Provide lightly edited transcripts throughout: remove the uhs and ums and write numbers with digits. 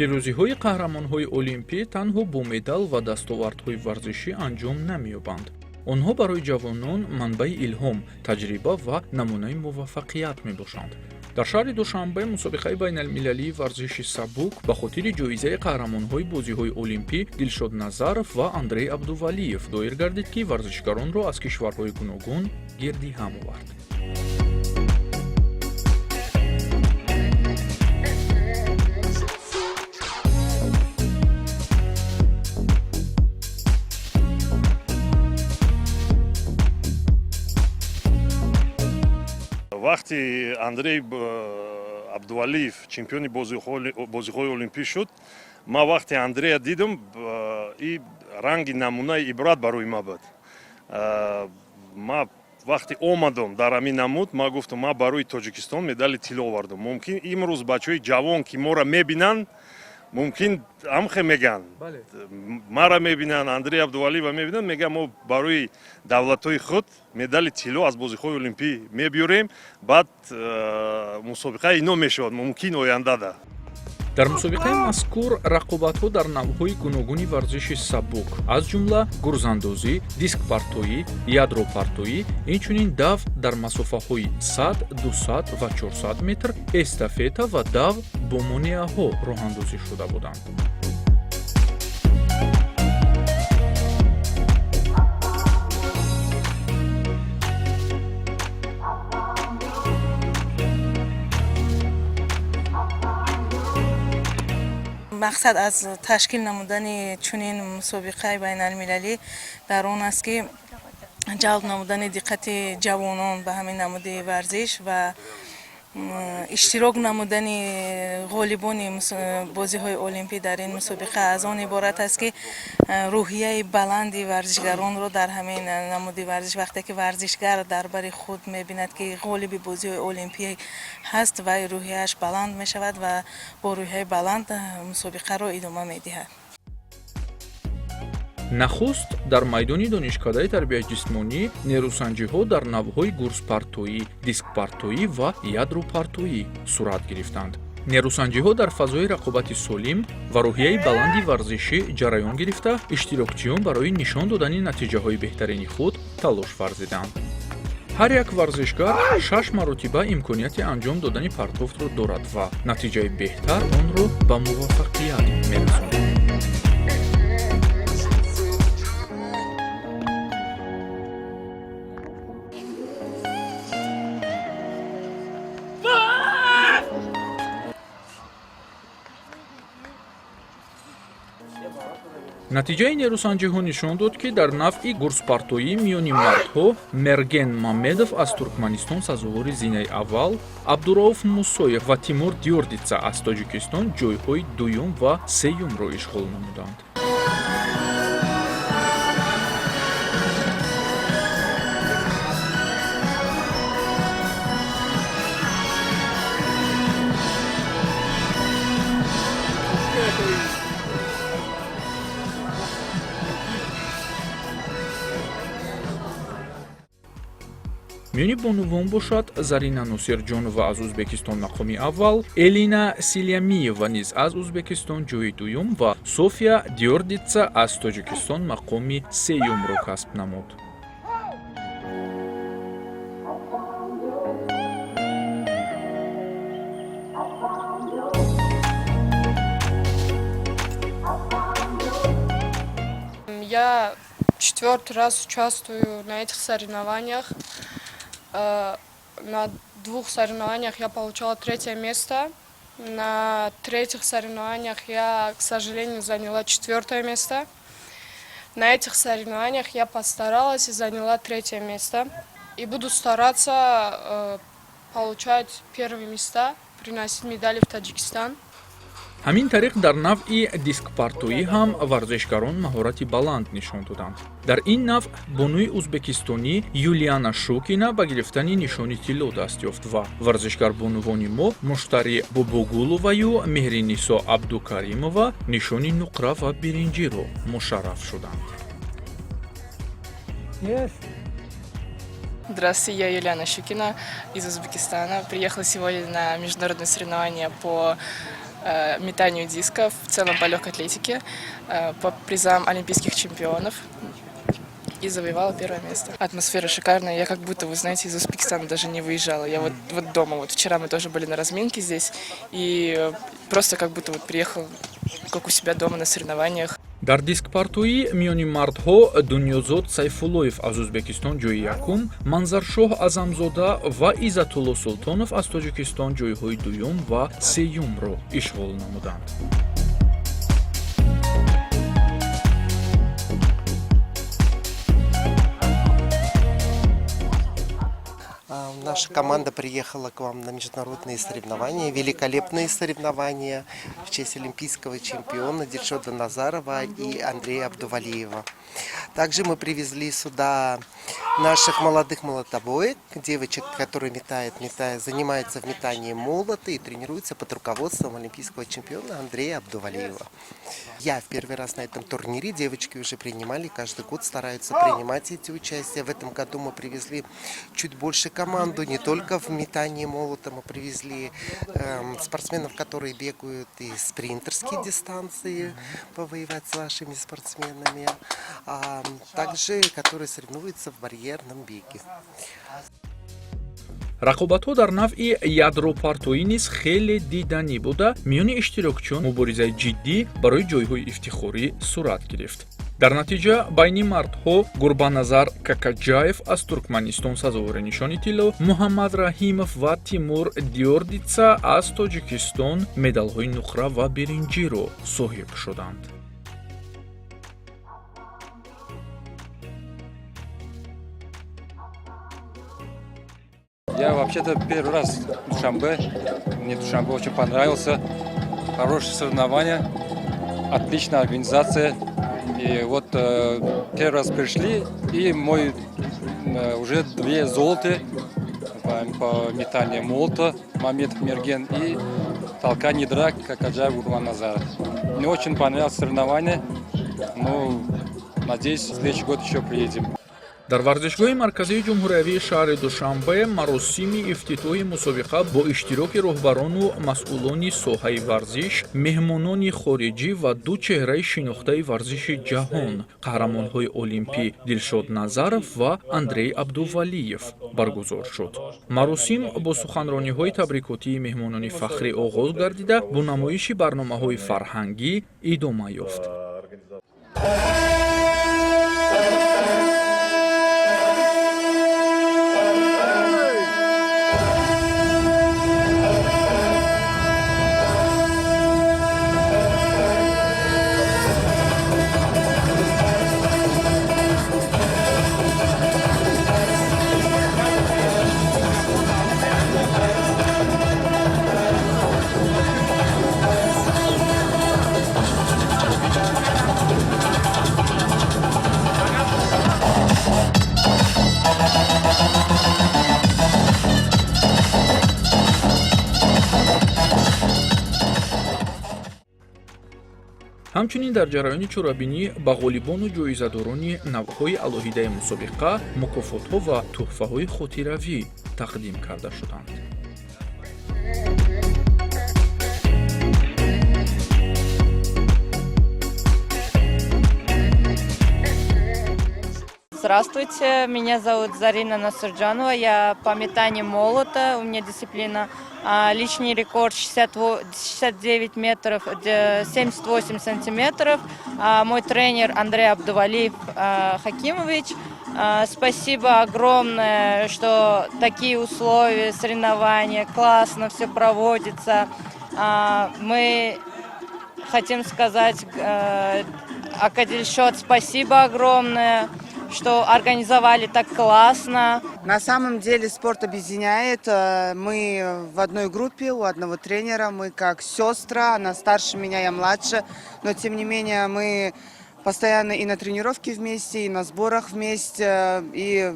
Пирӯзиҳои қаҳрамонҳои олимпӣ танҳо бо медал ва дастовардҳои варзишӣ анҷом намеёбанд. Онҳо барои ҷавонон манбаи илҳом, таҷриба ва намунаи муваффақият мебошанд. Дар шаҳри Душанбе мусобиқаи байналмилалии варзиши сабук ба хотири ҷоизаи қаҳрамонҳои бозиҳои олимпӣ Дилшод Назаров ва Андрей Абдувалиев доир гардид, ки варзишгаронро аз кишварҳои гуногун гирди ҳам овард. Вақти Андрей Абдувалиев чемпиони бозиҳои олимпӣ шуд, ман вақте Андрея дидам, и ранги намунаи ибрат барои ма буд. Ма вақте омадам дар ҳамин намуд, ман гуфтам, ман барои Тоҷикистон медали тилло овардам. Мумкин, имрӯз бачаҳои ҷавон, ки моро мебинанд, мумкин, ҳамхе мегӯянд, маро мебинанд, Андрей Абдувалиева мебинанд, мегӯянд, мо барои давлатҳои худ медали тилло аз бозиҳои олимпӣ мебиёрем. Баъд мусобиқаи ино мешавад, мумкин, ояндада. Дар мусобиқаи мазкур рақобатҳо дар навъҳои гуногуни варзиши сабук, аз ҷумла гурзандозӣ, дискпартоӣ, ядропартоӣ, инчунин дав дар масофаҳои 100, 200 ва 400 метр, эстафета ва дав бо монеаҳо роҳандозӣ шуда буданд. Мақсад аз ташкил намудани чунин мусобиқаи байналмилалӣ дар он аст, ки ҷалб намудани диққати ҷавонон ба ҳамин намуди варзиш ва иштирок намудани ғолибони бозиҳои олимпӣ дар ин мусобиқа аз он иборат аст, ки рӯҳияи баланди варзишгаронро дар ҳамин намуди варзиш, вақте ки варзишгар дар бари худ мебинад, ки ғолиби бозиҳои олимпӣ ҳаст, вай рӯҳияаш баланд мешавад ва бо рӯҳияи баланд мусобиқаро идома медиҳад. Нахуст дар майдони донишкадаи тарбияи ҷисмонӣ нерӯсанҷиҳо дар навъҳои гурзпартоӣ, дискпартоӣ ва ядропартоӣ сурат гирифтанд. Нерӯсанҷиҳо дар фазои рақобати солим ва рӯҳияи баланди варзишӣ ҷараён гирифта, иштирокчиён барои нишон додани натиҷаҳои беҳтарини худ талош варзиданд. Ҳар як варзишгар шаш маротиба имконияти анҷом додани партофтро дорад ва натиҷаи беҳтар онро ба муваффақият мерасонад. Натиҷаи нерӯсанҷиҳо нишон дод, ки дар навъи гурзпартоӣ миёни мардҳо Мерген Мамедов аз Туркманистон сазовори зинаи аввал, Абдурауф Мусоев ва Тимур Диёрдица аз Тоҷикистон ҷойҳои дуюм ва сеюмро ишғол намуданд. Миёни бонувон бошад, Зарина Носирҷонова аз Ӯзбекистон мақоми аввал, Элина Силямиева низ аз Ӯзбекистон ҷои дуюм ва София Диёрдица аз Тоҷикистон мақоми сеюмро касб намуд. Я четвертый раз участвую на этих соревнованиях. На двух соревнованиях я получала третье место. На третьих соревнованиях я, к сожалению, заняла четвертое место. На этих соревнованиях я постаралась и заняла третье место. И буду стараться получать первые места, приносить медали в Таджикистан. Ҳамин тариқ, дар навъи дискпартоӣ ҳам варзишгарон маҳорати баланд нишон доданд. Дар ин навъ бонуи ӯзбекистонӣ Юлиана Шукина ба гирифтани нишони тилло даст ёфт ва варзишгарбонувони мо Муштари Бобогуловаю Меҳринисо Абдукаримова нишони нуқра ва биринҷиро мушарраф шуданд. Здравствуйте, я Юлиана Щукина из Узбекистана. Приехала сегодня на международное соревнование по метанию дисков, в целом по легкой атлетике, по призам олимпийских чемпионов и завоевала первое место. Атмосфера шикарная. Я как будто, вы знаете, из Узбекистана даже не выезжала. Я вот дома. Вот вчера мы тоже были на разминке здесь. И просто как будто вот приехал, как у себя дома на соревнованиях. Дар дискпартоӣ миёни мардҳо Дунёзод Сайфуллоев аз Ӯзбекистон ҷои якум, Манзаршоҳ Аъзамзода ва Иззатулло Султонов аз Тоҷикистон ҷойҳои дуюм ва сеюмро ишғол намуданд. Наша команда приехала к вам на международные соревнования, великолепные соревнования в честь олимпийского чемпиона Дильшода Назарова и Андрея Абдувалиева. Также мы привезли сюда наших молодых молотобоек, девочек, которые метают, занимаются в метании молота и тренируются под руководством олимпийского чемпиона Андрея Абдувалиева. Я в первый раз на этом турнире, девочки уже принимали, каждый год стараются принимать эти участия. В этом году мы привезли чуть больше команду, не только в метании молота, мы привезли спортсменов, которые бегают и спринтерские дистанции, повоевать с вашими спортсменами, а также которые соревнуются в барьерном беге. Рақобатҳо дар навъи ядропартоӣ низ хеле диданӣ буда, миёни иштирокчиён муборизаи ҷиддӣ барои ҷойҳои ифтихорӣ сурат гирифт. Дар натиҷа байни мардҳо Гурбаназар Какаҷаев аз Туркманистон сазовори нишони тилло, Муҳаммад Раҳимов ва Тимур Диордица аз Тоҷикистон медалҳои нуқра ва биринҷиро соҳиб шуданд. Я вообще-то первый раз в Душанбе. Мне Душанбе очень понравился. Хорошее соревнование, отличная организация. И вот первый раз пришли, и мой уже две золота по метанию молота Мамедов Мерген и толкание ядра Какаджаев Гурбаназар. Мне очень понравилось соревнование. Ну, надеюсь, в следующий год еще приедем. Дар варзишгоҳи марказии ҷумҳуриявии шаҳри Душанбе маросими ифтитоҳи мусобиқа бо иштироки роҳбарону масъулони соҳаи варзиш, меҳмонони хориҷӣ ва ду чеҳраи шинохтаи варзиши ҷаҳон, қаҳрамонҳои олимпӣ Дилшод Назаров ва Андрей Абдувалиев баргузор шуд. Маросим бо суханрониҳои табрикотии меҳмонони фахрӣ оғоз гардида, бо намоиши барномаҳои фарҳангӣ идома ёфт. Ҳамчунин дар ҷараёни чорабинӣ ба ғолибону ҷоизадорони навъҳои алоҳидаи мусобиқа мукофотҳо ва тӯҳфаҳои хотиравӣ тақдим карда шуданд. Здравствуйте, меня зовут Зарина Насырджанова, я по метанию молота, у меня дисциплина, личный рекорд 69 метров 78 сантиметров. Мой тренер Андрей Абдувалиев Хакимович. Спасибо огромное, что такие условия, соревнования, классно все проводится. Мы хотим сказать ака Дилшод спасибо огромное, что организовали так классно. На самом деле спорт объединяет. Мы в одной группе, у одного тренера, мы как сестра, она старше меня, я младше, но тем не менее мы постоянно и на тренировке вместе, и на сборах вместе, и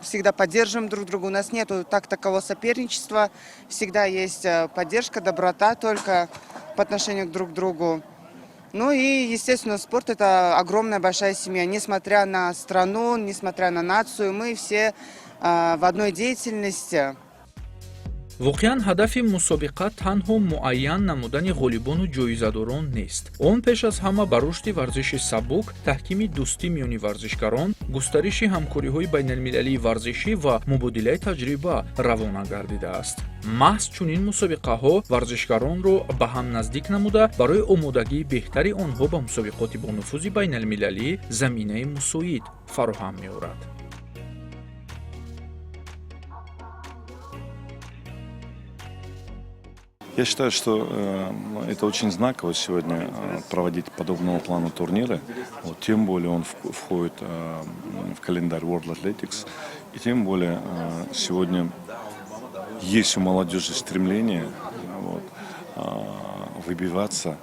всегда поддерживаем друг друга. У нас нету так такового соперничества, всегда есть поддержка, доброта только по отношению к друг другу. Ну и, естественно, спорт – это огромная большая семья. Несмотря на страну, несмотря на нацию, мы все в одной деятельности. Воқеан, ҳадафи мусобиқа танҳо муайян намудани ғолибону ҷоизадорон нест. Он пеш аз ҳама ба рушди варзиши сабук, таҳкими дӯстӣ миёни варзишгарон, густариши ҳамкориҳои байналмилалии варзишӣ ва мубодилаи таҷриба равона гардидааст. Маҳз чунин мусобиқаҳо варзишгаронро ба ҳам наздик намуда, барои омодагии беҳтари онҳо ба мусобиқоти бонуфузи байналмилалӣ заминаи мусоид фароҳам меорад. Я считаю, что это очень знаково сегодня проводить подобного плана турниры. Вот, тем более он входит в календарь World Athletics. И тем более сегодня есть у молодежи стремление, вот, выбиваться,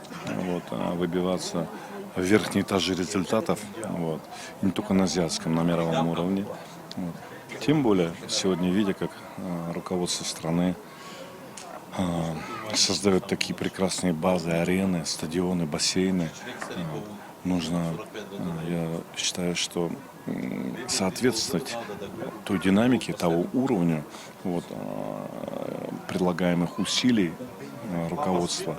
вот, выбиваться в верхние этажи результатов, вот, и не только на азиатском, на мировом уровне. Вот. Тем более сегодня, видя, как руководство страны создает такие прекрасные базы, арены, стадионы, бассейны. Нужно, я считаю, что соответствовать той динамике, того уровню, вот, предлагаемых усилий руководства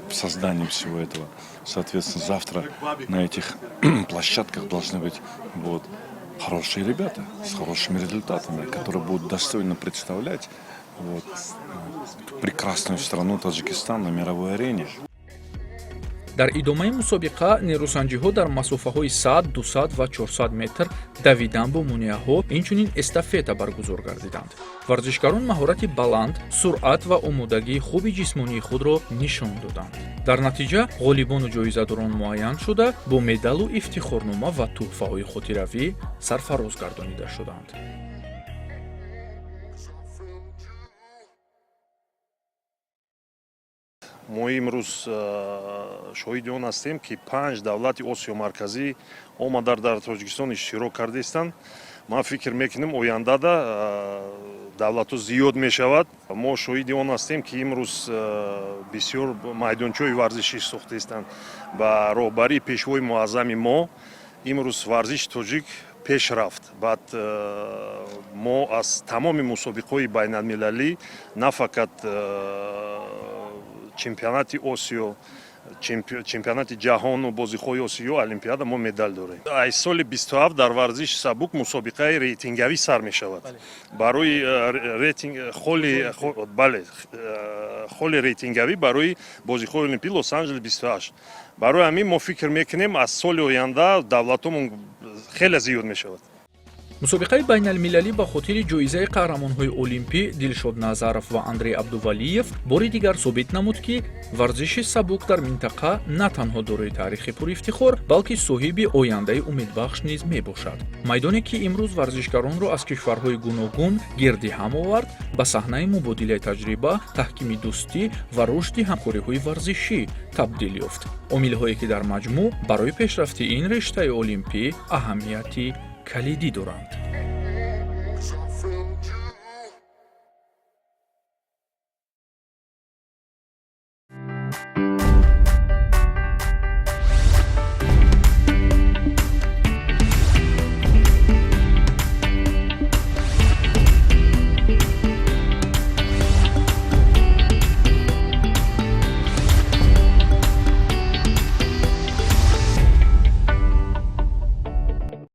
в создании всего этого. Соответственно, завтра на этих площадках должны быть, вот, хорошие ребята с хорошими результатами, которые будут достойно представлять, вот, прекрасную страну Таджикистан на мировой арене. Дар идомаи мусобиқа нерӯсанҷиҳо дар масофаҳои 100, 200 ва 400 метр, давидан бо монеаҳо, инчунин эстафета баргузор гардиданд. Варзишгарон маҳорати баланд, суръат ва омодагии хуби ҷисмонии худро нишон доданд. Дар натиҷа ғолибону ҷоизадорон муайян шуда, бо медалу ифтихорнома ва тӯҳфаҳои хотиравӣ сарфароз гардонида шуданд. Мо имрӯз шоҳиди он ҳастем, ки панҷ давлати Осиё Марказӣ омадар дар Тоҷикистон иштирок кардаистанд. Ман фикр мекунем, ояндада давлатҳо зиёд мешавад. Мо шоҳиди он ҳастем, ки имрӯз бисёр майдончаҳои варзишӣ сохтаистанд. Ба роҳбарии пешвои муаззами мо имрӯз варзиши тоҷик пеш рафт. Баъд мо аз тамоми мусобиқаҳои байналмилалӣ, на фақат чемпионати Осиё, чемпионати ҷаҳону бозиҳои Осиё, Олимпиада мо медал дорем. Аз соли 27 дар варзиши сабук мусобиқаи рейтингавӣ сар мешавад барои рейтинг холи, бале, холи рейтингавӣ барои бозиҳои олимпӣ Лос-Анҷелес 28. Барои ҳамин мо фикр мекунем, аз соли оянда давлатҳомон хеле зиёд мешавад. Мусобиқаи байналмилалӣ ба хотири ҷоизаи қаҳрамонҳои олимпӣ Дилшод Назаров ва Андрей Абдувалиев бори дигар собит намуд, ки варзиши сабук дар минтақа на танҳо дорои таърихи пурифтихор, балки соҳиби ояндаи умедбахш низ мебошад. Майдоне, ки имрӯз варзишгаронро аз кишварҳои гуногун гирди ҳам овард, ба саҳнаи мубодилаи таҷриба, таҳкими дӯстӣ ва рушди ҳамкориҳои варзишӣ табдил ёфт, омилҳое ки дар маҷмӯъ барои пешрафти ин риштаи олимпӣ аҳамияти калидӣ доранд.